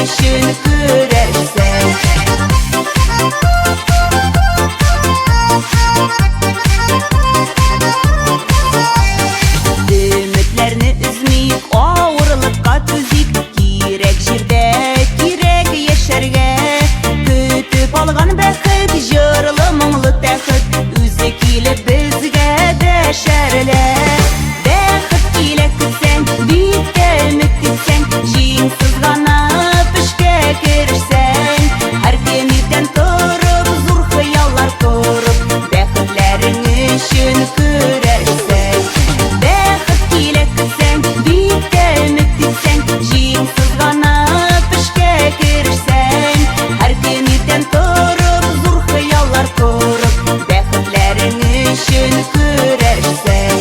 өчен көрәшсәң. Өметләрне өзмик, авырлыкка түзик, кирәк җирдә кирәк яшәргә. Көтеп алган бәхет, җырлы моңлы тәхет, үзе килеп безгә дәшәрләр. Бәхет килә көтсәң, бик тә өмет итсәң, җиң сызганып эшкә керешсәң. Һәр көн иртән торып, зур хыяллар корып, бәхетләрең өчен көрәшсәң. Бәхет килә көтсәң, бик тә өмет итсәң, җиң сызганып эшкә керешсәң. Һәр көн иртән торып, зур хыяллар корып, бәхетләрең өчен көрәшсәң.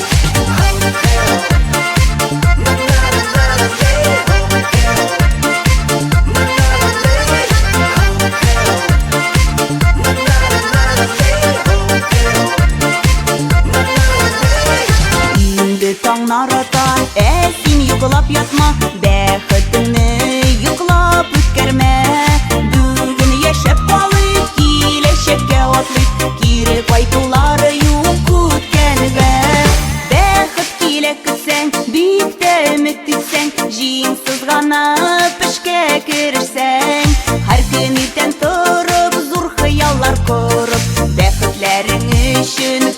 Инде таңнар ата, ә син йоклап ятма, бәхетеңне йоклап үткәрмә. Бүген яшәп калыйк, киләчәккә атлыйк, кире кайтулар юк үткәнгә. Бәхет килә көтсәң, бик тә өмет итсәң, җиң сызганып эшкә керешсәң. Һәр көн иртән торып, зур хыяллар корып, бәхетләрең өчен